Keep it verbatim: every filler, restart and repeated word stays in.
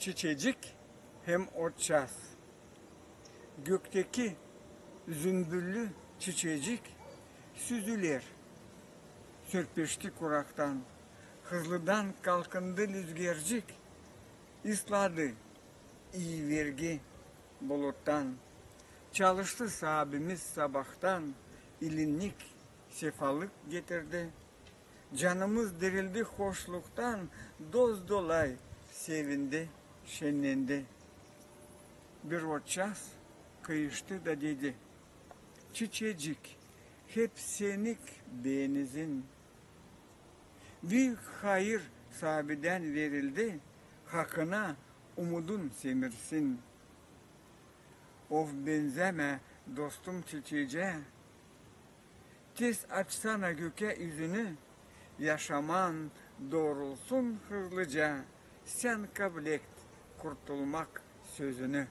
Çiçecik hem otçaz. Gökteki zümbüllü çiçecik süzüler. Sürpüştü kuraktan, hızlıdan kalkındı lüzgercik, ısladı iivergi buluttan. Çalıştı saabimiz sabahtan, ilinnik, sefalık getirdi. Canımız dirildi hoşluktan, doz-dolay sevindi, şennendi. Bir otçaz kıyıştı da dedi: "Çiçecik, hep senik benizin." Büük hayır saabidän verildi, hakına umudun semirsin. Ov, benzämä, dostum, çiçecää. Tez açsana gökä üzünü, yaşaman doorulsun hızlıca, sän kabul et kurtulmak sözünü.